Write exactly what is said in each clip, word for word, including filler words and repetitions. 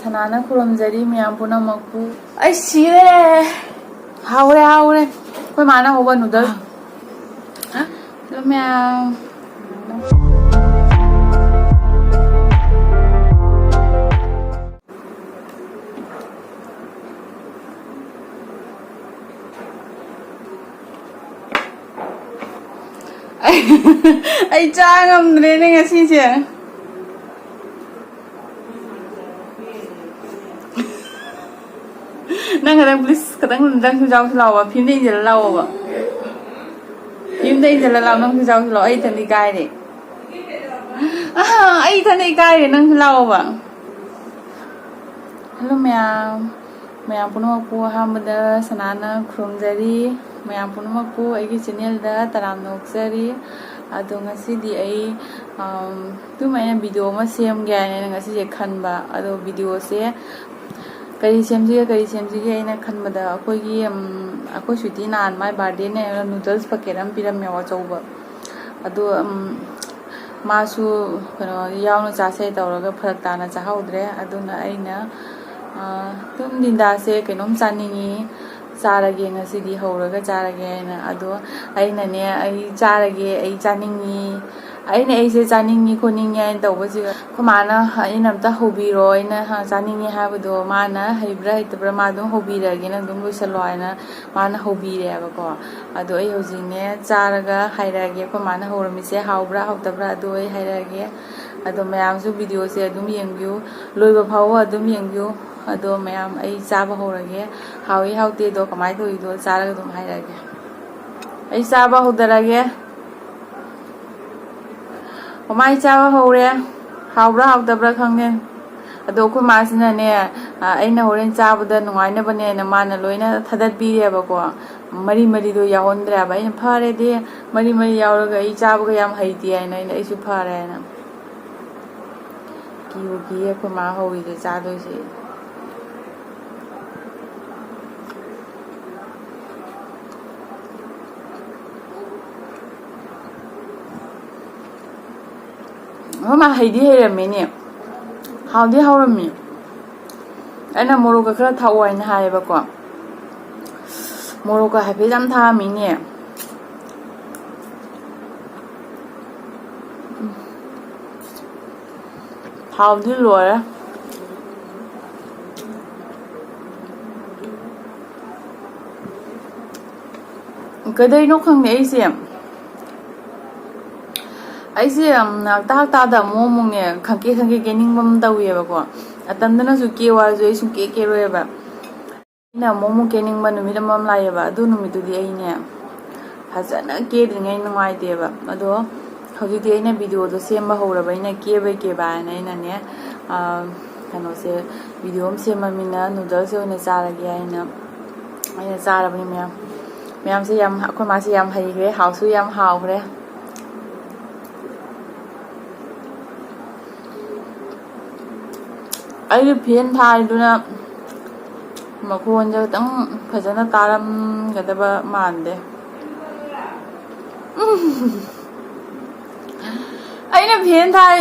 ꯁꯅꯥꯅ ꯈꯨꯔꯨꯝꯖꯔꯤ ꯃꯌꯥꯝ ꯄꯨꯝꯅꯃꯛꯄꯨ꯫ ꯑꯩ ꯁꯤꯔꯦ꯫ ꯍꯥꯎꯔꯦ, ꯍꯥꯎꯔꯦ꯫ ꯑꯩꯈꯣꯏ ꯃꯥꯅ ꯍꯧꯕ ꯅꯨꯗꯜ꯫ ꯍꯜꯂꯣ ꯃꯌꯥꯝ꯫ ꯑꯩ, ꯑꯩ ꯆꯥ ꯉꯝꯗ꯭ꯔꯦꯅꯦ ꯉꯁꯤꯁꯦ꯫ ꯅꯪ ꯈꯤꯇꯪ, please, ꯈꯤꯇꯪ, ꯅꯪꯁꯨ ꯌꯥꯎꯁꯤ ꯂꯥꯛꯑꯣꯕ, ꯐꯤꯂꯝꯗ ꯏꯟꯁꯤꯜꯂ ꯂꯥꯛꯑꯣꯕ꯫ ꯐꯤꯂꯝꯗ ꯏꯟꯁꯤꯜꯂ ꯂꯥꯛꯑꯣ, ꯅꯪꯁꯨ ꯌꯥꯎꯁꯤ ꯂꯥꯛꯑꯣ, ꯑꯩ ꯏꯊꯟꯗꯤ ꯀꯥꯏꯔꯦ꯫ ꯑꯍ, ꯑꯩ ꯏꯊꯟꯗ ꯏꯀꯥꯏꯔꯦ, ꯅꯪꯁꯨ ꯂꯥꯛꯑꯣꯕ꯫ ꯍꯜꯂꯣ ꯃꯌꯥꯝ, ꯃꯌꯥꯝ ꯄꯨꯝꯅꯃꯛꯄꯨ ꯑꯍꯥꯟꯕꯗ ꯁꯅꯥꯅ ꯈꯨꯔꯨꯝꯖꯔꯤ꯫ ꯃꯌꯥꯝ ꯄꯨꯝꯅꯃꯛꯄꯨ ꯑꯩꯒꯤ channelꯗ ꯇꯔꯥꯝꯅ ꯑꯣꯛꯆꯔꯤ꯫ ꯑꯗꯣ ꯉꯁꯤꯗꯤ ꯑꯩ, ꯑꯝ, ꯑꯗꯨꯝ ꯑꯩꯅ video ꯑꯃ ꯁꯦꯝꯒꯦ ꯍꯥꯏꯅ ꯑꯩꯅ ꯉꯁꯤꯁꯦ ꯈꯟꯕ꯫ ꯑꯗꯣ videoꯁꯦ ꯀꯔꯤ ꯁꯦꯝꯁꯤꯒꯦ, ꯀꯔꯤ ꯁꯦꯝꯁꯤꯒꯦ ꯑꯩꯅ ꯈꯟꯕꯗ ꯑꯩꯈꯣꯏꯒꯤ, ꯎꯝ, ꯑꯩꯈꯣꯏ ꯁ꯭ꯋꯤꯇꯤ ꯅꯍꯥꯟ ꯃꯥꯏ birthdayꯅꯦꯅ noodles packet ꯑꯃ ꯄꯤꯔꯝꯃꯦꯕ ꯑꯆꯧꯕ꯫ ꯑꯗꯣ, ꯎꯝ, ꯃꯥꯁꯨ ꯀꯩꯅꯣ ꯌꯥꯎꯅ ꯆꯥꯁꯦ ꯇꯧꯔꯒ ꯐꯔꯛ ꯇꯥꯅ ꯆꯥꯍꯧꯗ꯭ꯔꯦ꯫ ꯑꯗꯨꯅ ꯑꯩꯅ, ꯑ, ꯑꯗꯨꯝ ꯂꯤꯟꯗꯥꯁꯦ ꯀꯩꯅꯣꯝ ꯆꯥꯅꯤꯡꯉꯤ, ꯆꯥꯔꯒꯦ ꯉꯁꯤꯗꯤ ꯍꯧꯔꯒ ꯆꯥꯔꯒꯦ ꯍꯥꯏꯅ꯫ ꯑꯗꯣ ꯑꯩꯅꯅꯦ, "ꯑꯩ ꯆꯥꯔꯒꯦ, ꯑꯩ ꯆꯥꯅꯤꯡꯉꯤ, ꯑꯩꯅ ꯑꯩꯁꯦ ꯆꯥꯅꯤꯡꯉꯤ ꯈꯣꯠꯅꯤꯡꯉꯤ" ꯍꯥꯏꯅ ꯇꯧꯕꯁꯤꯗ ꯑꯩꯈꯣꯏ ꯃꯥꯅ, "ꯑꯩꯅ ꯑꯝꯇ ꯍꯧꯕꯤꯔꯣ, ꯑꯩꯅ ꯆꯥꯅꯤꯡꯉꯤ ꯍꯥꯏꯕꯗꯣ ꯃꯥꯅ ꯍꯩꯕ꯭ꯔꯥ ꯍꯩꯇꯕ꯭ꯔꯥ ꯃꯥ ꯑꯗꯨꯝ ꯍꯧꯕꯤꯔꯒꯦ, ꯅꯪ ꯑꯗꯨꯝ ꯂꯣꯏꯁꯜꯂꯣ" ꯍꯥꯏꯅ ꯃꯥꯅ ꯍꯧꯕꯤꯔꯦꯕꯀꯣ꯫ ꯑꯗꯣ ꯑꯩ ꯍꯧꯖꯤꯛꯅꯦ ꯆꯥꯔꯒ ꯍꯥꯏꯔꯛꯑꯒꯦ ꯑꯩꯈꯣꯏ ꯃꯥꯅ ꯍꯧꯔꯝꯃꯤꯁꯦ ꯍꯥꯎꯕ꯭ꯔꯥ ꯍꯥꯎꯇꯕ꯭ꯔꯥ, ꯑꯗꯨ ꯑꯩ ꯍꯥꯏꯔꯛꯑꯒꯦ꯫ ꯑꯗꯣ ꯃꯌꯥꯝꯁꯨ videoꯁꯦ ꯑꯗꯨꯝ ꯌꯦꯡꯕꯤꯌꯨ, ꯂꯣꯏꯕ ꯐꯥꯎꯕ ꯑꯗꯨꯝ ꯌꯦꯡꯕꯤꯌꯨ꯫ ꯑꯗꯣ ꯃꯌꯥꯝ, ꯑꯩ ꯆꯥꯕ ꯍꯧꯔꯒꯦ꯫ ꯍꯥꯎꯏ ꯍꯥꯎꯇꯦꯗꯣ ꯀꯃꯥꯏꯅ ꯇꯧꯔꯤꯗꯣ ꯆꯥꯔꯒ ꯑꯗꯨꯝ ꯍꯥꯏꯔꯛꯑꯒꯦ꯫ ꯑꯩ ꯆꯥꯕ ꯍꯧꯗꯔꯒꯦ꯫ ꯃꯃꯥꯏ ꯆꯥꯕ ꯍꯧꯔꯦ꯫ ꯍꯥꯎꯕ꯭ꯔꯥ ꯍꯥꯎꯇꯕ꯭ꯔꯥ ꯈꯪꯗꯦ꯫ ꯑꯗꯣ ꯑꯩꯈꯣꯏ ꯃꯥꯁꯤꯅꯅꯦ, ꯑ, ꯑꯩꯅ ꯍꯣꯔꯦꯟ ꯆꯥꯕꯗ ꯅꯨꯡꯉꯥꯏꯅꯕꯅꯦꯅ ꯃꯥꯅ ꯂꯣꯏꯅ ꯊꯥꯗꯠꯄꯤꯔꯦꯕꯀꯣ꯫ ꯃꯔꯤ ꯃꯔꯤꯗꯣ ꯌꯥꯎꯍꯟꯗ꯭ꯔꯦꯕ꯫ ꯑꯩꯅ, "ꯐꯔꯦꯗꯤ, ꯃꯔꯤ ꯃꯔꯤ ꯌꯥꯎꯔꯒ ꯑꯩ ꯆꯥꯕꯒ ꯌꯥꯝ ꯍꯩꯇꯦ" ꯍꯥꯏꯅ ꯑꯩꯅ, "ꯑꯩꯁꯨ ꯐꯔꯦ" ꯍꯥꯏꯅ꯫ ꯀꯤꯕꯨ ꯀꯤꯌꯦ ꯑꯩꯈꯣꯏ ꯃꯥ ꯍꯧꯔꯤꯁꯦ ꯆꯥꯗꯣꯏꯁꯦ꯫ ꯑꯩꯈꯣꯏ ꯃꯥ ꯍꯩꯗꯤ ꯍꯩꯔꯝꯃꯤꯅꯦ, ꯍꯥꯎꯗꯤ ꯍꯥꯎꯔꯝꯃꯤ꯫ ꯑꯩꯅ ꯃꯣꯔꯣꯛꯀ ꯈꯔ ꯊꯥꯛꯑꯣ ꯍꯥꯏꯅ ꯍꯥꯏꯌꯦꯕꯀꯣ꯫ ꯃꯣꯔꯣꯛꯀ ꯍꯥꯏꯐꯦꯠ ꯌꯥꯝ ꯊꯥꯛꯑꯝꯃꯤꯅꯦ꯫ ꯊꯥꯎꯗꯤ ꯂꯣꯏꯔꯦ꯫ ꯀꯩꯗꯧꯅꯣ ꯈꯪꯗꯦ ꯑꯩꯁꯦ꯫ ꯑꯩꯁꯦ ꯌꯥꯝꯅ ꯍꯞꯇꯥ ꯍꯞꯇꯥꯗ ꯑꯃꯨꯛ ꯑꯃꯨꯛꯅꯦ ꯈꯪꯀꯦ ꯈꯪꯀꯦ ꯀꯦꯅꯤꯡꯕ ꯑꯃ ꯇꯧꯋꯦꯕꯀꯣ꯫ ꯑꯇꯝꯗꯅꯁꯨ ꯀꯦꯌꯨ ꯍꯥꯏꯔꯁꯨ ꯑꯩ ꯁꯨꯝ ꯀꯦ ꯀꯦꯔꯣꯏꯕ꯫ ꯑꯩꯅ ꯑꯃꯨꯛ ꯑꯃꯨꯛ ꯀꯦꯅꯤꯡꯕ ꯅꯨꯃꯤꯠ ꯑꯃ ꯑꯃ ꯂꯥꯛꯑꯦꯕ꯫ ꯑꯗꯨ ꯅꯨꯃꯤꯠꯇꯨꯗꯤ ꯑꯩꯅꯦ ꯐꯖꯅ ꯀꯦꯗ꯭ꯔꯤꯉꯩ ꯅꯨꯡꯉꯥꯏꯇꯦꯕ꯫ ꯑꯗꯣ ꯍꯧꯖꯤꯛꯇꯤ ꯑꯩꯅ ꯚꯤꯗꯤꯑꯣꯗꯣ ꯁꯦꯝꯕ ꯍꯧꯔꯕ, ꯑꯩꯅ ꯀꯦꯕꯩ ꯀꯦꯕ ꯍꯥꯏꯅ ꯑꯩꯅꯅꯦ, ꯑꯥ, ꯀꯩꯅꯣꯁꯦ, ꯚꯤꯗꯤꯑꯣ ꯑꯃ ꯁꯦꯝꯃꯃꯤꯅ ꯅꯨꯗꯜꯁꯁꯦ ꯑꯣꯏꯅ ꯆꯥꯔꯒꯦ ꯍꯥꯏꯅ ꯑꯩꯅ ꯆꯥꯔꯕꯅꯤ ꯃꯌꯥꯝ꯫ ꯃꯌꯥꯝꯁꯦ ꯌꯥꯝ, ꯑꯩꯈꯣꯏ ꯃꯥꯁꯦ ꯌꯥꯝ ꯍꯩꯈ꯭ꯔꯦ, ꯍꯥꯎꯁꯨ ꯌꯥꯝ ꯍꯥꯎꯈ꯭ꯔꯦ꯫ ꯑꯩꯒꯤ ꯐꯦꯟ ꯊꯥꯔꯤꯗꯨꯅ ꯃꯈꯣꯟꯁꯦ ꯈꯤꯇꯪ ꯐꯖꯅ ꯇꯥꯔꯝꯒꯗꯕ ꯃꯥꯟꯗꯦ꯫ ꯑꯩꯅ ꯐꯦꯟ ꯊꯥꯏ,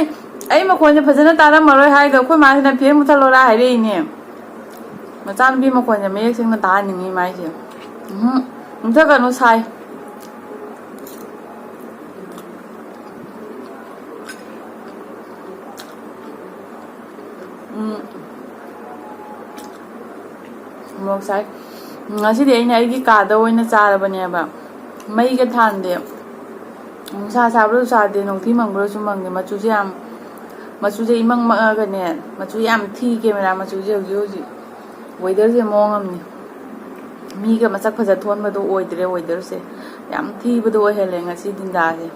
ꯑꯩ ꯃꯈꯣꯟꯁꯦ ꯐꯖꯅ ꯇꯥꯔꯝꯃꯔꯣꯏ ꯍꯥꯏꯗꯣ ꯑꯩꯈꯣꯏ ꯃꯥꯁꯤꯅ ꯐꯦꯟ ꯃꯨꯊꯠꯂꯣꯔꯥ ꯍꯥꯏꯔꯛꯏꯅꯦ꯫ ꯃꯆꯥꯅꯨꯄꯤ ꯃꯈꯣꯟꯁꯦ ꯃꯌꯦꯛ ꯁꯦꯡꯅ ꯇꯥꯍꯟꯅꯤꯡꯉꯤ ꯃꯥꯏꯁꯦ꯫ ꯎꯝ, ꯃꯨꯊꯠꯀꯅꯨ, ꯁꯥꯏ꯫ ꯎꯝ꯫ ꯃꯣꯔꯣꯛ ꯁꯥꯏ꯫ ꯉꯁꯤꯗꯤ ꯑꯩꯅ ꯑꯩꯒꯤ ꯀꯥꯗ ꯑꯣꯏꯅ ꯆꯥꯔꯕꯅꯦꯕ꯫ ꯃꯩꯒ ꯊꯥꯟꯗꯦ꯫ ꯅꯨꯡꯁꯥ ꯁꯥꯕ꯭ꯔꯁꯨ ꯁꯥꯗꯦ, ꯅꯣꯡꯊꯤ ꯃꯪꯕ꯭ꯔꯁꯨ ꯃꯪꯗꯦ꯫ ꯃꯆꯨꯁꯦ ꯌꯥꯝ, ꯃꯆꯨꯁꯦ ꯏꯃꯪ ꯃꯪꯉꯒꯅꯦ, ꯃꯆꯨ ꯌꯥꯝ ꯊꯤ ꯀꯦꯃꯦꯔꯥ ꯃꯆꯨꯁꯦ ꯍꯧꯖꯤꯛ ꯍꯧꯖꯤꯛ꯫ Weatherꯁꯦ ꯃꯑꯣꯡ ꯑꯃꯅꯤ꯫ ꯃꯤꯒ ꯃꯁꯛ ꯐꯖ ꯊꯣꯟꯕꯗꯣ ꯑꯣꯏꯗ꯭ꯔꯦ weatherꯁꯦ꯫ ꯌꯥꯝ ꯊꯤꯕꯗꯣ ꯑꯣꯏꯍꯜꯂꯦ ꯉꯁꯤ ꯗꯤꯟꯗꯥꯁꯦ꯫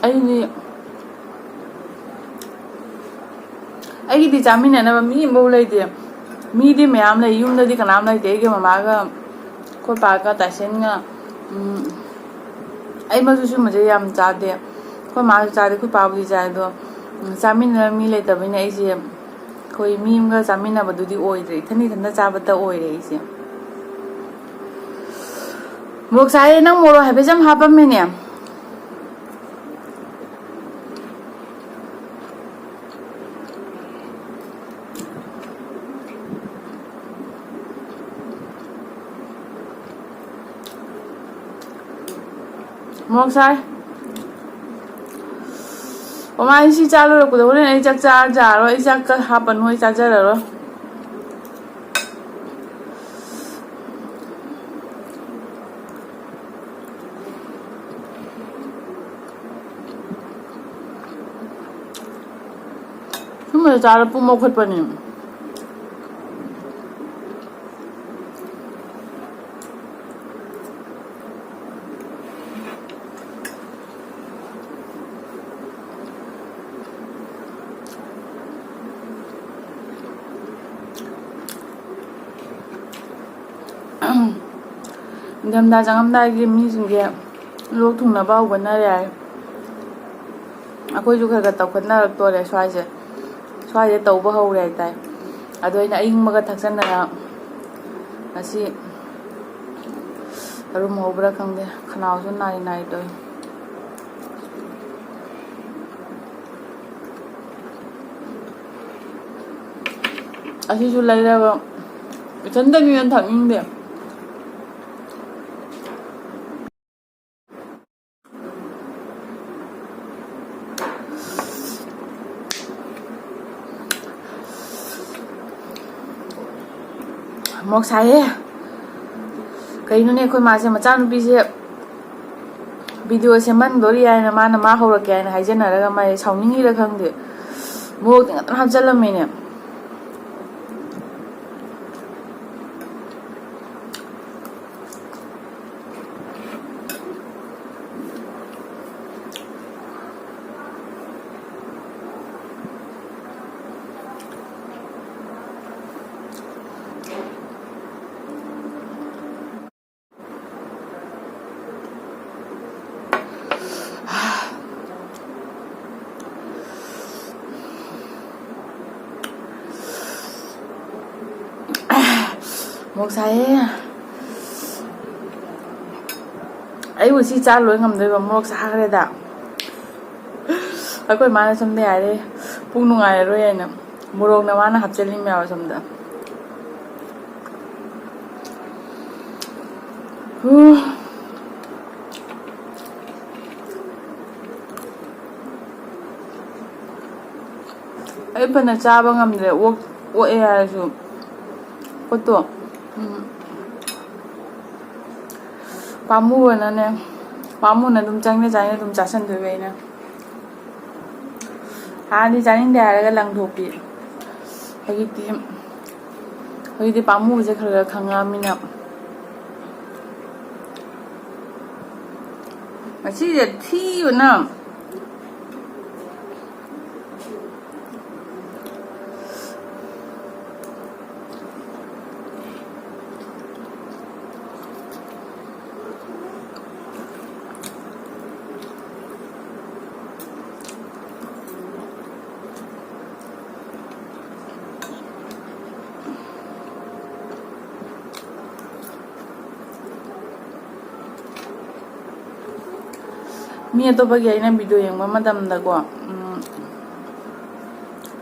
ꯑꯩꯗꯤ, ꯑꯩꯒꯤꯗꯤ ꯆꯥꯃꯤꯟꯅꯅꯕ ꯃꯤ ꯑꯃꯐꯥꯎ ꯂꯩꯇꯦ꯫ ꯃꯤꯗꯤ ꯃꯌꯥꯝ ꯂꯩ, ꯌꯨꯝꯗꯗꯤ ꯀꯅꯥꯝ ꯂꯩꯇꯦ꯫ ꯑꯩꯒꯤ ꯃꯃꯥꯒ, ꯑꯩꯈꯣꯏ ꯄꯥꯒ, ꯇꯥꯏꯁꯟꯒ, ꯎꯝ, ꯑꯩꯃꯛꯁꯨ ꯁꯨꯝꯕꯁꯦ ꯌꯥꯝ ꯆꯥꯗꯦ꯫ ꯑꯩꯈꯣꯏ ꯃꯥꯁꯨ ꯆꯥꯗꯦ, ꯑꯩꯈꯣꯏ ꯄꯥꯕꯨꯗꯤ ꯆꯥꯏ꯫ ꯑꯗꯣ, ꯎꯝ, ꯆꯥꯃꯤꯟꯅꯅꯕ ꯃꯤ ꯂꯩꯇꯕꯅꯤꯅ ꯑꯩꯁꯦ, ꯑꯩꯈꯣꯏ ꯃꯤ ꯑꯃꯒ ꯆꯥꯃꯤꯟꯅꯕꯗꯨꯗꯤ ꯑꯣꯏꯗ꯭ꯔꯦ, ꯏꯊꯟ ꯏꯊꯟꯇ ꯆꯥꯕꯇ ꯑꯣꯏꯔꯦ ꯑꯩꯁꯦ꯫ ꯃꯣꯔꯣꯛ ꯁꯥꯏꯌꯦ, ꯅꯪ ꯃꯣꯔꯣꯛ ꯍꯥꯏꯐꯦꯠ ꯌꯥꯝ ꯍꯥꯞꯄꯝꯃꯦꯅꯦ꯫ ꯃꯣꯔꯣꯛ ꯁꯥꯏ꯫ ꯃꯃꯥ, ꯑꯩ ꯁꯤ ꯆꯥ ꯂꯣꯏꯔꯛꯄꯗ ꯍꯣꯔꯦꯟ ꯑꯩ ꯆꯥꯛ ꯆꯥꯔ ꯆꯥꯔꯣꯏ, ꯑꯩ ꯆꯥꯛꯀ ꯍꯥꯞꯄꯅꯨ, ꯑꯩ ꯆꯥꯖꯔꯔꯣꯏ꯫ ꯁꯨꯝꯕꯁꯦ ꯆꯥꯔ ꯄꯨꯛ ꯃꯧꯈꯠꯄꯅꯦ꯫ ꯅꯤꯡꯊꯝꯊꯥ ꯆꯪꯉꯝꯗꯥꯏꯒꯤ ꯃꯤꯁꯤꯡꯁꯦ ꯂꯣꯛ ꯊꯨꯡꯅꯕ ꯍꯧꯒꯠꯅꯔꯦ ꯍꯥꯏ꯫ ꯑꯩꯈꯣꯏꯁꯨ ꯈꯔ ꯈꯔ ꯇꯧꯈꯠꯅꯔꯛꯇꯣꯔꯦ ꯁ꯭ꯋꯥꯏꯁꯦ꯫ ꯁ꯭ꯋꯥꯏꯁꯦ ꯇꯧꯕ ꯍꯧꯔꯦ ꯍꯥꯏꯇꯥꯏ꯫ ꯑꯗꯣ ꯑꯩꯅ ꯑꯏꯪꯕꯒ ꯊꯛꯆꯟꯗꯅ ꯉꯁꯤ ꯑꯔꯨꯝ ꯍꯧꯕ꯭ꯔꯥ ꯈꯪꯗꯦ, ꯈꯅꯥꯎꯁꯨ ꯅꯥꯔꯤ ꯅꯥꯔꯤ ꯇꯧꯏ꯫ ꯑꯁꯤꯁꯨ ꯂꯩꯔꯒ ꯏꯊꯟꯇꯒꯤ ꯑꯣꯏꯅ ꯊꯛꯅꯤꯡꯗꯦ꯫ ꯃꯣꯔꯣꯛ ꯁꯥꯏꯍꯦ꯫ ꯀꯩꯅꯣꯅꯦ, ꯑꯩꯈꯣꯏ ꯃꯥꯁꯦ, ꯃꯆꯥꯅꯨꯄꯤꯁꯦ ꯚꯤꯗꯤꯑꯣ ꯁꯦꯝꯍꯟꯗꯣꯔꯤ ꯍꯥꯏꯅ ꯃꯥꯅ ꯃꯥ ꯍꯧꯔꯛꯀꯦ ꯍꯥꯏꯅ ꯍꯥꯏꯖꯟꯅꯔꯒ ꯃꯥꯁꯦ ꯁꯥꯎꯅꯤꯡꯉꯤꯔ ꯈꯪꯗꯦ, ꯃꯣꯔꯣꯛꯇꯤ ꯉꯥꯛꯇꯪ ꯍꯥꯞꯆꯜꯂꯝꯃꯦꯅꯦ꯫ ꯃꯣꯔꯣꯛ ꯁꯥꯏꯌꯦ꯫ ꯑꯩꯕꯨ ꯁꯤ ꯆꯥ ꯂꯣꯏ ꯉꯝꯗꯣꯏꯕ? ꯃꯣꯔꯣꯛ ꯆꯥꯈ꯭ꯔꯦꯗ꯫ ꯑꯩꯈꯣꯏ ꯃꯥꯅ ꯁꯣꯝꯗ ꯌꯥꯔꯦ, ꯄꯨꯛ ꯅꯨꯡꯉꯥꯏꯔꯔꯣꯏ ꯍꯥꯏꯅ ꯃꯣꯔꯣꯛꯅ ꯃꯥꯅ ꯍꯥꯞꯆꯤꯜꯂꯤ ꯃꯌꯥꯝ ꯁꯣꯝꯗ꯫ ꯍꯨ꯫ ꯑꯩ ꯐꯅ ꯆꯥꯕ ꯉꯝꯗ꯭ꯔꯦ, ꯑꯣꯛ-, ꯑꯣꯛꯑꯦ ꯍꯥꯏꯔꯁꯨ꯫ ꯄꯣꯠꯇꯣ, ꯎꯝ, ꯄꯥꯝꯃꯨꯕꯅꯅꯦ, ꯄꯥꯝꯃꯨꯅ ꯑꯗꯨꯝ ꯆꯪꯅ ꯆꯪꯅ ꯑꯗꯨꯝ ꯆꯥꯁꯟꯗꯣꯏꯕ ꯑꯩꯅ꯫ ꯍꯥꯟꯅꯗꯤ ꯆꯥꯅꯤꯡꯗꯦ ꯍꯥꯏꯔꯒ ꯂꯪꯊꯣꯛꯄꯤ꯫ ꯍꯧꯖꯤꯛꯇꯤ, ꯍꯧꯖꯤꯛꯇꯤ ꯄꯥꯝꯃꯨꯕꯁꯦ ꯈꯔ ꯈꯔ ꯈꯪꯉꯛꯑꯃꯤꯅ꯫ ꯉꯁꯤꯁꯦ ꯊꯤꯕꯅ꯫ ꯃꯤ ꯑꯇꯣꯞꯄꯒꯤ ꯑꯩꯅ ꯚꯤꯗꯤꯑꯣ ꯌꯦꯡꯕ ꯃꯇꯝꯗꯀꯣ, ꯎꯝ,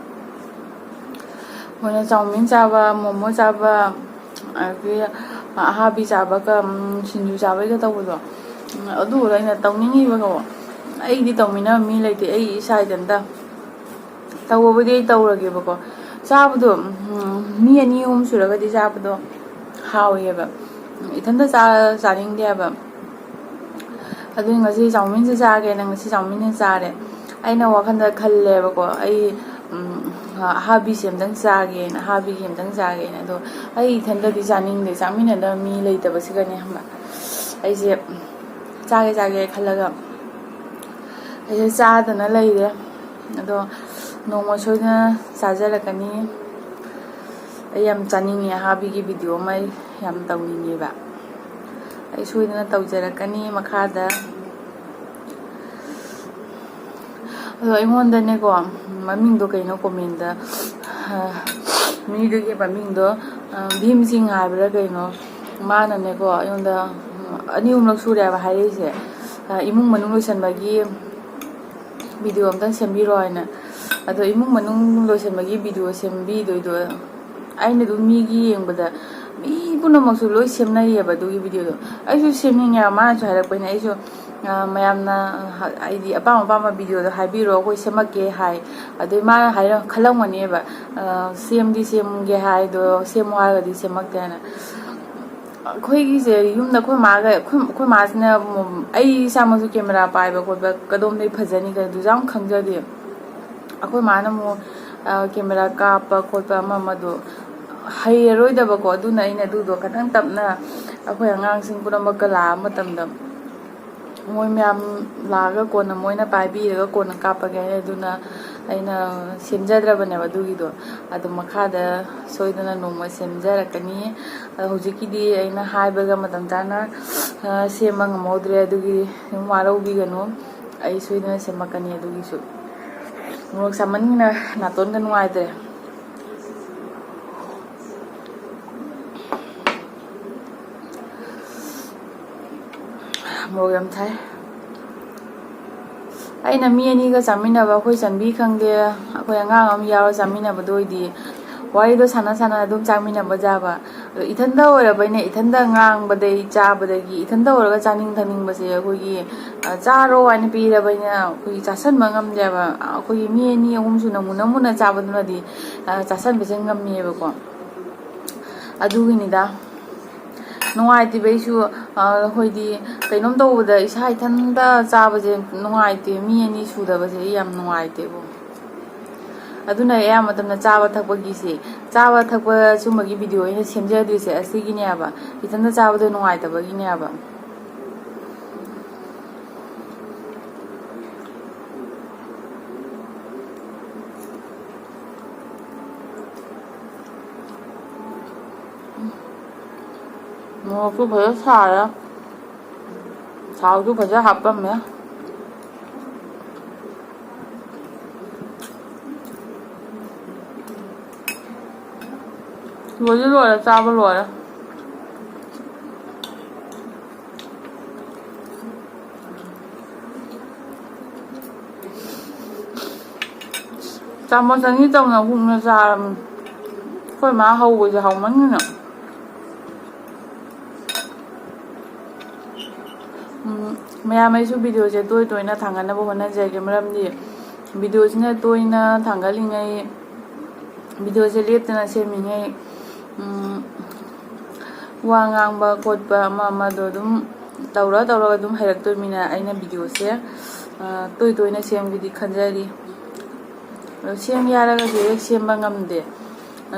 ꯃꯣꯏꯅ ꯆꯥꯎꯃꯤꯟ ꯆꯥꯕ, ꯃꯣꯃꯣ ꯆꯥꯕ, ꯑꯗꯒꯤ ꯑꯍꯥꯕꯤ ꯆꯥꯕꯒ, ꯎꯝ, ꯁꯤꯡꯖꯨ ꯆꯥꯕꯩꯒ ꯇꯧꯕꯗꯣ, ꯎꯝ, ꯑꯗꯨ ꯑꯩꯅ ꯇꯧꯅꯤꯡꯉꯤꯕꯀꯣ꯫ ꯑꯩꯗꯤ ꯇꯧꯃꯤꯟꯅꯕ ꯃꯤ ꯂꯩꯇꯦ, ꯑꯩ ꯏꯁꯥ ꯏꯊꯟꯇ꯫ ꯇꯧꯕꯕꯨꯗꯤ ꯑꯩ ꯇꯧꯔꯒꯦꯕꯀꯣ꯫ ꯆꯥꯕꯗꯣ, ꯎꯝ, ꯃꯤ ꯑꯅꯤ ꯑꯍꯨꯝ ꯁꯨꯔꯒꯗꯤ ꯆꯥꯕꯗꯣ ꯍꯥꯎꯋꯦꯕ꯫ ꯏꯊꯟꯇ ꯆꯥ-, ꯆꯥꯅꯤꯡꯗꯦꯕ꯫ ꯑꯗꯨꯏ ꯉꯁꯤ ꯆꯥꯎꯃꯤꯟꯁꯦ ꯆꯥꯒꯦꯅ ꯉꯁꯤ ꯆꯥꯎꯃꯤꯟꯁꯦ ꯆꯥꯔꯦ꯫ ꯑꯩꯅ ꯋꯥꯈꯜꯗ ꯈꯜꯂꯦꯕꯀꯣ, ꯑꯩ, ꯎꯝ, ꯑꯍꯥꯕꯤꯁꯦ ꯑꯝꯇꯪ ꯆꯥꯒꯦꯅ, ꯑꯍꯥꯕꯤꯒꯤ ꯑꯝꯇꯪ ꯆꯥꯒꯦꯅ꯫ ꯑꯗꯣ ꯑꯩ ꯏꯊꯟꯇꯗꯤ ꯆꯥꯅꯤꯡꯗꯦ, ꯆꯥꯃꯤꯟꯅꯅꯕ ꯃꯤ ꯂꯩꯇꯕꯁꯤꯒꯅꯦ ꯈꯪꯕ꯭ꯔꯥ? ꯑꯩꯁꯦ ꯆꯥꯒꯦ ꯆꯥꯒꯦ ꯈꯜꯂꯒ ꯑꯩꯁꯦ ꯆꯥꯗꯅ ꯂꯩꯔꯦ꯫ ꯑꯗꯣ ꯅꯣꯡꯃ ꯁꯣꯏꯗꯅ ꯆꯥꯖꯔꯛꯀꯅꯤ꯫ ꯑꯩ ꯌꯥꯝ ꯆꯥꯅꯤꯡꯉꯦ, ꯑꯍꯥꯕꯤꯒꯤ ꯚꯤꯗꯤꯑꯣ ꯑꯃ ꯑꯩ ꯌꯥꯝ ꯇꯧꯅꯤꯡꯉꯦꯕ꯫ ꯑꯩ ꯁꯣꯏꯗꯅ ꯇꯧꯖꯔꯛꯀꯅꯤ ꯃꯈꯥꯗ꯫ ꯑꯗꯣ ꯑꯩꯉꯣꯟꯗꯅꯦꯀꯣ, ꯃꯃꯤꯡꯗꯣ ꯀꯩꯅꯣ ꯀꯣꯃꯦꯟꯗ, ꯃꯤꯗꯨꯒꯤ ꯃꯃꯤꯡꯗꯣ, ꯚꯤꯝ ꯁꯤꯡ ꯍꯥꯏꯕ꯭ꯔꯥ ꯀꯩꯅꯣ, ꯃꯥꯅꯅꯦꯀꯣ ꯑꯩꯉꯣꯟꯗ ꯑꯅꯤ ꯑꯍꯨꯝꯂꯛ ꯁꯨꯔꯦ ꯍꯥꯏꯕ ꯍꯥꯏꯔꯛꯏꯁꯦ, ꯑ, ꯏꯃꯨꯡ ꯃꯅꯨꯡ ꯂꯣꯏꯁꯟꯕꯒꯤ ꯚꯤꯗꯤꯑꯣ ꯑꯝꯇꯪ ꯁꯦꯝꯕꯤꯔꯣ ꯍꯥꯏꯅ꯫ ꯑꯗꯣ ꯏꯃꯨꯡ ꯃꯅꯨꯡ ꯂꯣꯏꯁꯟꯕꯒꯤ ꯚꯤꯗꯤꯑꯣ ꯁꯦꯝꯕꯤꯗꯣꯏꯗꯣ ꯑꯩꯅ ꯑꯗꯨꯝ ꯃꯤꯒꯤ ꯌꯦꯡꯕꯗ ꯃꯤ ꯄꯨꯝꯅꯃꯛꯁꯨ ꯂꯣꯏ ꯁꯦꯝꯅꯩꯌꯦꯕ ꯑꯗꯨꯒꯤ ꯚꯤꯗꯤꯑꯣꯗꯣ꯫ ꯑꯩꯁꯨ ꯁꯦꯝꯅꯤꯡꯉꯦ, ꯃꯥꯅꯁꯨ ꯍꯥꯏꯔꯛꯄꯅꯤꯅ ꯑꯩꯁꯨ, ꯑ, ꯃꯌꯥꯝꯅ, ꯍ-, ꯍꯥꯏꯗꯤ ꯑꯄꯥꯝ ꯑꯄꯥꯝꯕ ꯚꯤꯗꯤꯑꯣꯗꯣ ꯍꯥꯏꯕꯤꯔꯣ, ꯑꯩꯈꯣꯏ ꯁꯦꯝꯃꯛꯀꯦ ꯍꯥꯏ꯫ ꯑꯗꯨꯏ ꯃꯥꯅ ꯍꯥꯏꯔ-, ꯈꯜꯂꯝꯒꯅꯦꯕ, ꯑ, ꯁꯦꯝꯗꯤ ꯁꯦꯝꯒꯦ ꯍꯥꯏꯗꯣ ꯁꯦꯝꯃꯣ ꯍꯥꯏꯔꯒꯗꯤ ꯁꯦꯝꯃꯛꯇꯦ ꯍꯥꯏꯅ꯫ ꯑꯩꯈꯣꯏꯒꯤꯁꯦ ꯌꯨꯝꯗ ꯑꯩꯈꯣꯏ ꯃꯥꯒ, ꯑꯩꯈꯣꯏ, ꯑꯩꯈꯣꯏ ꯃꯥꯁꯤꯅ ꯑꯃꯨꯛ ꯑꯩ ꯏꯁꯥꯃꯛꯁꯨ ꯀꯦꯃꯦꯔꯥ ꯄꯥꯏꯕ ꯈꯣꯠꯄ ꯀꯗꯣꯝꯗꯩ ꯐꯖꯅꯤ ꯀꯩꯅꯣ ꯑꯗꯨꯁꯨ ꯌꯥꯝ ꯈꯪꯖꯗꯦ꯫ ꯑꯩꯈꯣꯏ ꯃꯥꯅ ꯑꯃꯨꯛ, ꯑ, ꯀꯦꯃꯦꯔꯥ ꯀꯥꯞꯄ ꯈꯣꯠꯄ ꯑꯃ ꯑꯃꯗꯣ ꯍꯩꯔꯔꯣꯏꯗꯕꯀꯣ꯫ ꯑꯗꯨꯅ ꯑꯩꯅ ꯑꯗꯨꯗꯣ ꯈꯤꯇꯪ ꯇꯞꯅ ꯑꯩꯈꯣꯏ ꯑꯉꯥꯡꯁꯤꯡ ꯄꯨꯝꯅꯃꯛꯀ ꯂꯥꯛꯑ ꯃꯇꯝꯗ ꯃꯣꯏ ꯃꯌꯥꯝ ꯂꯥꯛꯑꯒ ꯀꯣꯟꯅ ꯃꯣꯏꯅ ꯄꯥꯏꯕꯤꯔꯒ ꯀꯣꯟꯅ ꯀꯥꯞꯄꯒꯦ ꯍꯥꯏ꯫ ꯑꯗꯨꯅ ꯑꯩꯅ ꯁꯦꯝꯖꯗ꯭ꯔꯕꯅꯦꯕ ꯑꯗꯨꯒꯤꯗꯣ꯫ ꯑꯗꯣ ꯃꯈꯥꯗ ꯁꯣꯏꯗꯅ ꯅꯣꯡꯃ ꯁꯦꯝꯖꯔꯛꯀꯅꯤ꯫ ꯑꯗꯣ ꯍꯧꯖꯤꯛꯀꯤꯗꯤ ꯑꯩꯅ ꯍꯥꯏꯕꯒ ꯃꯇꯝ ꯆꯥꯅ, ꯑ, ꯁꯦꯝꯕ ꯉꯝꯍꯧꯗ꯭ꯔꯦ꯫ ꯑꯗꯨꯒꯤ ꯑꯗꯨꯝ ꯋꯥꯔꯧꯕꯤꯒꯅꯨ, ꯑꯩ ꯁꯣꯏꯗꯅ ꯁꯦꯝꯃꯛꯀꯅꯤ ꯑꯗꯨꯒꯤꯁꯨ꯫ ꯃꯣꯔꯣꯛ ꯆꯥꯃꯟꯒꯤꯅ ꯅꯥꯇꯣꯟꯒ ꯅꯨꯡꯉꯥꯏꯇ꯭ꯔꯦ꯫ ꯃꯣꯔꯣꯛ ꯌꯥꯝ ꯁꯥꯏ꯫ ꯑꯩꯅ ꯃꯤ ꯑꯅꯤꯒ ꯆꯥꯃꯤꯟꯅꯕ, ꯑꯩꯈꯣꯏ ꯆꯟꯕꯤ ꯈꯪꯗꯦ, ꯑꯩꯈꯣꯏ ꯑꯉꯥꯡ ꯑꯃ ꯌꯥꯎꯔ ꯆꯥꯃꯤꯟꯅꯕꯗꯣ ꯑꯣꯏꯗꯤ ꯋꯥꯔꯤꯗꯣ ꯁꯥꯟꯅ ꯁꯥꯟꯅ ꯑꯗꯨꯝ ꯆꯥꯃꯤꯟꯅꯕ ꯌꯥꯕ꯫ ꯑꯗꯣ ꯏꯊꯟꯗ ꯑꯣꯏꯔꯕꯅꯤꯅ ꯏꯊꯟꯗ ꯉꯥꯡꯕꯗꯩ ꯆꯥꯕꯗꯒꯤ ꯏꯊꯟꯗ ꯑꯣꯏꯔꯒ ꯆꯥꯅꯤꯡ ꯊꯛꯅꯤꯡꯕꯁꯦ ꯑꯩꯈꯣꯏꯒꯤ, ꯑ, ꯆꯥꯔꯣ ꯍꯥꯏꯅ ꯄꯤꯔꯕꯅꯤꯅ ꯑꯩꯈꯣꯏꯒꯤ ꯆꯥꯁꯟꯕ ꯉꯝꯗꯦꯕ꯫ ꯑꯩꯈꯣꯏꯒꯤ ꯃꯤ ꯑꯅꯤ ꯑꯍꯨꯝ ꯁꯨꯅ ꯃꯨꯟꯅ ꯃꯨꯟꯅ ꯆꯥꯕꯗꯨꯅꯗꯤ, ꯑ, ꯆꯥꯁꯟꯕꯁꯦ ꯉꯝꯃꯦꯕꯀꯣ꯫ ꯑꯗꯨꯒꯤꯅꯤꯗ꯫ ꯅꯨꯡꯉꯥꯏꯇꯦꯕ ꯑꯩꯁꯨ, ꯑ, ꯑꯩꯈꯣꯏꯗꯤ ꯀꯩꯅꯣꯝ ꯇꯧꯕꯗ ꯏꯁꯥ ꯏꯊꯟꯇ ꯆꯥꯕꯁꯦ ꯅꯨꯡꯉꯥꯏꯇꯦ, ꯃꯤ ꯑꯅꯤ ꯁꯨꯗꯕꯁꯦ ꯑꯩ ꯌꯥꯝ ꯅꯨꯡꯉꯥꯏꯇꯦꯕ꯫ ꯑꯗꯨꯅ ꯑꯌꯥꯝꯕ ꯃꯇꯝꯗ ꯆꯥꯕ ꯊꯛꯄꯒꯤꯁꯦ, ꯆꯥꯕ ꯊꯛꯄ ꯁꯨꯝꯕꯒꯤ ꯚꯤꯗꯤꯑꯣ ꯑꯩꯅ ꯁꯦꯝꯖꯗ꯭ꯔꯤꯁꯦ ꯑꯁꯤꯒꯤꯅꯦꯕ, ꯏꯊꯟꯇ ꯆꯥꯕꯗꯣ ꯅꯨꯡꯉꯥꯏꯇꯕꯒꯤꯅꯦꯕ꯫ ꯃꯣꯔꯣꯛꯁꯨ ꯐꯖꯅ ꯁꯥꯔꯦ, ꯊꯥꯎꯁꯨ ꯐꯖꯅ ꯍꯥꯞꯄꯝꯃꯦ꯫ ꯂꯣꯏꯁꯨ ꯂꯣꯏꯔꯦ, ꯆꯥꯕ ꯂꯣꯏꯔꯦ꯫ ꯆꯥꯃꯁ ꯑꯅꯤ ꯇꯧꯅ ꯍꯨꯛꯅ ꯆꯥꯔꯕꯅꯤ꯫ ꯑꯩꯈꯣꯏ ꯃꯥ ꯍꯧꯕꯁꯦ ꯍꯥꯎꯃꯟꯒꯤꯅ꯫ ꯎꯝ, ꯃꯌꯥꯝ ꯑꯩꯁꯨ ꯚꯤꯗꯤꯑꯣꯁꯦ ꯇꯣꯏ ꯇꯣꯏꯅ ꯊꯥꯡꯒꯠꯅꯕ ꯍꯣꯠꯅꯖꯒꯦ꯫ ꯃꯔꯝꯗꯤ ꯚꯤꯗꯤꯑꯣꯁꯤꯅ ꯇꯣꯏꯅ ꯊꯥꯡꯒꯠꯂꯤꯉꯩ, ꯚꯤꯗꯤꯑꯣꯁꯦ ꯂꯦꯞꯇꯅ ꯁꯦꯝꯃꯤꯉꯩ, ꯎꯝ, ꯋꯥ ꯉꯥꯡꯕ ꯈꯣꯠꯄ ꯑꯃ ꯑꯃꯗꯣ ꯑꯗꯨꯝ ꯇꯧꯔ ꯇꯧꯔꯒ ꯑꯗꯨꯝ ꯍꯩꯔꯛꯇꯣꯏꯃꯤꯅ ꯑꯩꯅ ꯚꯤꯗꯤꯑꯣꯁꯦ, ꯑ, ꯇꯣꯏ ꯇꯣꯏꯅ ꯁꯦꯝꯒꯦꯗꯤ ꯈꯟꯖꯔꯤ꯫ ꯑꯗꯣ ꯁꯦꯝꯒꯦ ꯍꯥꯏꯔꯒꯁꯨ ꯍꯦꯛ ꯁꯦꯝꯕ ꯉꯝꯗꯦ꯫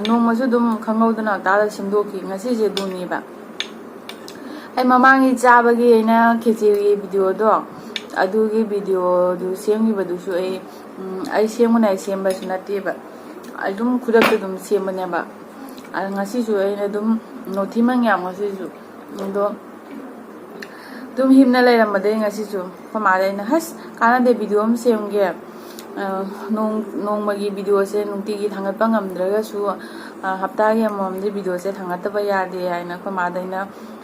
ꯅꯣꯡꯃꯁꯨ ꯑꯗꯨꯝ ꯈꯪꯍꯧꯗꯅ ꯍꯞꯇꯥꯗ ꯁꯦꯝꯗꯣꯛꯈꯤ꯫ ꯉꯁꯤꯁꯦ ꯑꯗꯨꯅꯦꯕ꯫ ꯑꯩ ꯃꯃꯥꯡꯒꯤ ꯆꯥꯕꯒꯤ ꯑꯩꯅ ꯈꯦꯆꯤꯒꯤ ꯚꯤꯗꯤꯑꯣꯗꯣ, ꯑꯗꯨꯒꯤ ꯚꯤꯗꯤꯑꯣꯗꯨ ꯁꯦꯝꯈꯤꯕꯗꯨꯁꯨ ꯑꯩ, ꯎꯝ, ꯑꯩ ꯁꯦꯝꯕꯅ ꯑꯩ ꯁꯦꯝꯕꯁꯨ ꯅꯠꯇꯦꯕ꯫ ꯑꯗꯨꯝ ꯈꯨꯗꯛꯇ ꯑꯗꯨꯝ ꯁꯦꯝꯕꯅꯦꯕ꯫ ꯑꯗ ꯉꯁꯤꯁꯨ ꯑꯩꯅ ꯑꯗꯨꯝ ꯅꯣꯊꯤ ꯃꯪ ꯌꯥꯝ ꯉꯁꯤꯁꯨ꯫ ꯑꯗꯣ ꯑꯗꯨꯝ ꯍꯤꯞꯅ ꯂꯩꯔꯝꯕꯗꯒꯤ ꯉꯁꯤꯁꯨ ꯑꯩꯈꯣꯏ ꯃꯥꯗ ꯑꯩꯅ, "ꯍꯁ, ꯀꯥꯟꯅꯗꯦ, ꯚꯤꯗꯤꯑꯣ ꯑꯃ ꯁꯦꯝꯒꯦ꯫ ꯑ, ꯅꯣꯡ-, ꯅꯣꯡꯃꯒꯤ ꯚꯤꯗꯤꯑꯣꯁꯦ ꯅꯨꯡꯇꯤꯒꯤ ꯊꯥꯡꯒꯠꯄ ꯉꯝꯗ꯭ꯔꯒꯁꯨ, ꯑ, ꯍꯞꯇꯥꯒꯤ ꯑꯃꯃꯝꯗꯤ ꯚꯤꯗꯤꯑꯣꯁꯦ ꯊꯥꯡꯒꯠꯇꯕ ꯌꯥꯗꯦ" ꯍꯥꯏꯅ ꯑꯩꯈꯣꯏ ꯃꯥꯗ ꯑꯩꯅ,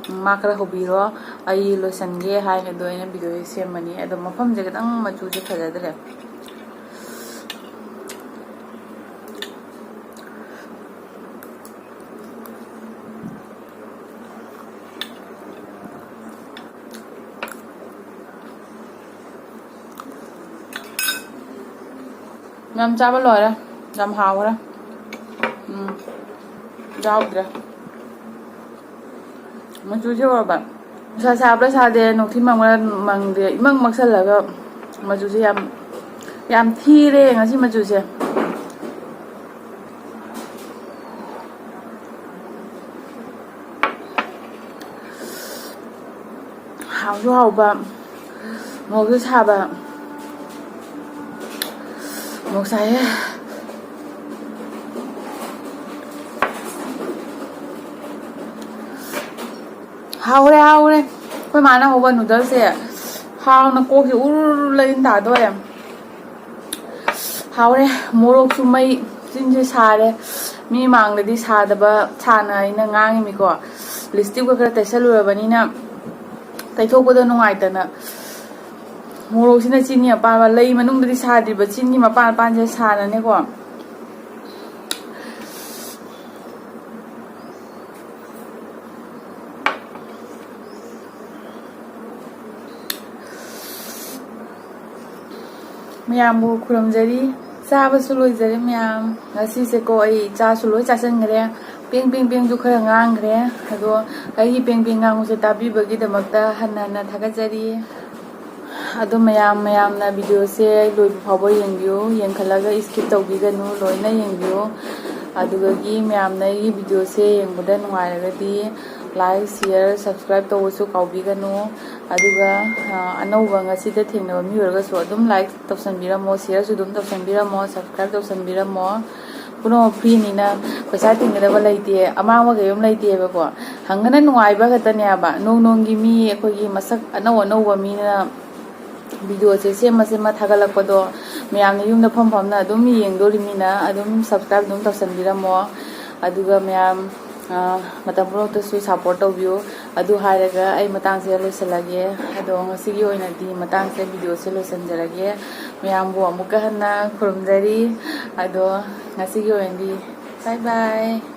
"ꯎꯝ, ꯃꯥ ꯈꯔ ꯍꯧꯕꯤꯔꯣ, ꯑꯩ ꯂꯣꯏꯁꯟꯒꯦ" ꯍꯥꯏꯅ ꯑꯗꯣ ꯑꯩꯅ ꯚꯤꯗꯤꯑꯣꯁꯦ ꯁꯦꯝꯕꯅꯤ꯫ ꯑꯗꯣ ꯃꯐꯝꯁꯦ ꯈꯤꯇꯪ ꯃꯆꯨꯁꯦ ꯐꯖꯗ꯭ꯔꯦ꯫ ꯌꯥꯝ ꯆꯥꯕ ꯂꯣꯏꯔꯦ꯫ ꯌꯥꯝ ꯍꯥꯎꯈ꯭ꯔꯦ꯫ ꯎꯝ, ꯌꯥꯎꯗ꯭ꯔꯦ꯫ ꯃꯆꯨꯁꯦ ꯎꯔꯕ? ꯅꯨꯡꯁꯥ ꯁꯥꯕ꯭ꯔꯥ ꯁꯥꯗꯦ, ꯅꯨꯡꯊꯤꯜ ꯃꯪꯕ꯭ꯔꯥ ꯃꯪꯗꯦ, ꯏꯃꯪ ꯃꯛꯁꯜꯂꯒ ꯃꯆꯨꯁꯦ ꯌꯥꯝ, ꯌꯥꯝ ꯊꯤꯔꯦ ꯉꯁꯤ ꯃꯆꯨꯁꯦ꯫ ꯍꯥꯎꯁꯨ ꯍꯥꯎꯕ, ꯃꯣꯔꯣꯛꯁꯨ ꯁꯥꯕ꯫ ꯃꯣꯔꯣꯛ ꯁꯥꯏꯌꯦ꯫ ꯍꯥꯎꯔꯦ, ꯍꯥꯎꯔꯦ꯫ ꯑꯩꯈꯣꯏ ꯃꯥꯅ ꯍꯧꯕ ꯅꯨꯗꯜꯁꯦ ꯍꯥꯎꯅ ꯀꯣꯛꯁꯦ ꯎꯔꯨꯔꯨ ꯂꯩꯅ ꯇꯥꯗꯣꯔꯦ꯫ ꯍꯥꯎꯔꯦ꯫ ꯃꯣꯔꯣꯛꯁꯨ ꯃꯩ, ꯆꯤꯟꯁꯦ ꯁꯥꯔꯦ꯫ ꯃꯤ ꯃꯥꯡꯗꯗꯤ ꯁꯥꯗꯕ ꯁꯥꯅ ꯑꯩꯅ ꯉꯥꯡꯉꯤꯃꯤꯀꯣ꯫ ꯂꯤꯁꯇꯤꯛꯀ ꯈꯔ ꯇꯩꯁꯜꯂꯨꯔꯕꯅꯤꯅ ꯇꯩꯊꯣꯛꯄꯗ ꯅꯨꯡꯉꯥꯏꯇꯅ꯫ ꯃꯣꯔꯣꯛꯁꯤꯅ ꯆꯤꯅꯤ ꯑꯄꯥꯝꯕ, ꯂꯩ ꯃꯅꯨꯡꯗꯗꯤ ꯁꯥꯗ꯭ꯔꯤꯕ, ꯆꯤꯅꯤ ꯃꯄꯥꯟ ꯃꯄꯥꯟꯁꯦ ꯁꯥꯔꯅꯤꯀꯣ꯫ ꯃꯌꯥꯝꯕꯨ ꯈꯨꯔꯨꯝꯖꯔꯤ꯫ ꯆꯥꯕꯁꯨ ꯂꯣꯏꯖꯔꯦ ꯃꯌꯥꯝ꯫ ꯉꯁꯤꯁꯦꯀꯣ, ꯑꯩ ꯆꯥꯁꯨ ꯂꯣꯏ ꯆꯥꯁꯤꯟꯈ꯭ꯔꯦ꯫ ꯄꯦꯡ ꯄꯦꯡ ꯄꯦꯡꯁꯨ ꯈꯔ ꯉꯥꯡꯈ꯭ꯔꯦ꯫ ꯑꯗꯣ ꯑꯩꯒꯤ ꯄꯦꯡ ꯄꯦꯡ ꯉꯥꯡꯕꯁꯦ ꯇꯥꯕꯤꯕꯒꯤꯗꯃꯛꯇ ꯍꯟꯅ ꯍꯟꯅ ꯊꯥꯒꯠꯆꯔꯤ꯫ ꯑꯗꯣ ꯃꯌꯥꯝ, ꯃꯌꯥꯝꯅ ꯚꯤꯗꯤꯑꯣꯁꯦ ꯂꯣꯏꯕ ꯐꯥꯎꯕ ꯌꯦꯡꯕꯤꯌꯨ, ꯌꯦꯡꯈꯠꯂꯒ skip ꯇꯧꯕꯤꯒꯅꯨ, ꯂꯣꯏꯅ ꯌꯦꯡꯕꯤꯌꯨ꯫ ꯑꯗꯨꯗꯒꯤ ꯃꯌꯥꯝꯅ ꯑꯩꯒꯤ ꯚꯤꯗꯤꯑꯣꯁꯦ ꯌꯦꯡꯕꯗ ꯅꯨꯡꯉꯥꯏꯔꯒꯗꯤ like, share, subscribe ꯇꯧꯕꯁꯨ ꯀꯥꯎꯕꯤꯒꯅꯨ꯫ ꯑꯗꯨꯒ, ꯑ, ꯑꯅꯧꯕ ꯉꯁꯤꯗ ꯊꯦꯡꯅꯕ ꯃꯤ ꯑꯣꯏꯔꯒꯁꯨ ꯑꯗꯨꯝ like ꯇꯧꯁꯟꯕꯤꯔꯝꯃꯣ, shareꯁꯨ ꯑꯗꯨꯝ ꯇꯧꯁꯟꯕꯤꯔꯝꯃꯣ, subscribe ꯇꯧꯁꯟꯕꯤꯔꯝꯃꯣ꯫ ꯄꯨꯝꯅꯃꯛ freeꯅꯤꯅ ꯄꯩꯁꯥ ꯇꯤꯡꯒꯗꯕ ꯂꯩꯇꯦ, ꯑꯃꯥꯡꯕ ꯀꯩꯝ ꯂꯩꯇꯦꯕꯀꯣ꯫ ꯍꯪꯒꯅ ꯅꯨꯡꯉꯥꯏꯕ ꯈꯛꯇꯅꯦꯕ꯫ ꯅꯣꯡ ꯅꯣꯡꯒꯤ ꯃꯤ ꯑꯩꯈꯣꯏꯒꯤ ꯃꯁꯛ ꯑꯅꯧ ꯑꯅꯧꯕ ꯃꯤꯅ ꯚꯤꯗꯤꯑꯣꯁꯦ ꯁꯦꯝꯃ ꯁꯦꯝꯃ ꯊꯥꯒꯠꯂꯛꯄꯗꯣ ꯃꯌꯥꯝꯅ ꯌꯨꯝꯗ ꯐꯝ ꯐꯝꯅ ꯑꯗꯨꯝ ꯌꯦꯡꯗꯣꯔꯤꯃꯤꯅ ꯑꯗꯨꯝ subscribe ꯑꯗꯨꯝ ꯇꯧꯁꯟꯕꯤꯔꯝꯃꯣ꯫ ꯑꯗꯨꯒ ꯃꯌꯥꯝ, ꯑ, ꯃꯇꯝ ꯄꯨꯝꯅꯃꯛꯇꯁꯨ support ꯇꯧꯕꯤꯌꯨ꯫ ꯑꯗꯨ ꯍꯥꯏꯔꯒ ꯑꯩ ꯃꯇꯥꯡꯁꯤꯗ ꯂꯣꯏꯁꯤꯜꯂꯒꯦ꯫ ꯑꯗꯣ ꯉꯁꯤꯒꯤ ꯑꯣꯏꯅꯗꯤ ꯃꯇꯥꯡꯁꯤꯗ ꯚꯤꯗꯤꯑꯣꯁꯦ ꯂꯣꯏꯁꯤꯟꯖꯔꯒꯦ꯫ ꯃꯌꯥꯝꯕꯨ ꯑꯃꯨꯛꯀ ꯍꯟꯅ ꯈꯨꯔꯨꯝꯖꯔꯤ꯫ ꯑꯗꯣ ꯉꯁꯤꯒꯤ ꯑꯣꯏꯅꯗꯤ bye bye꯫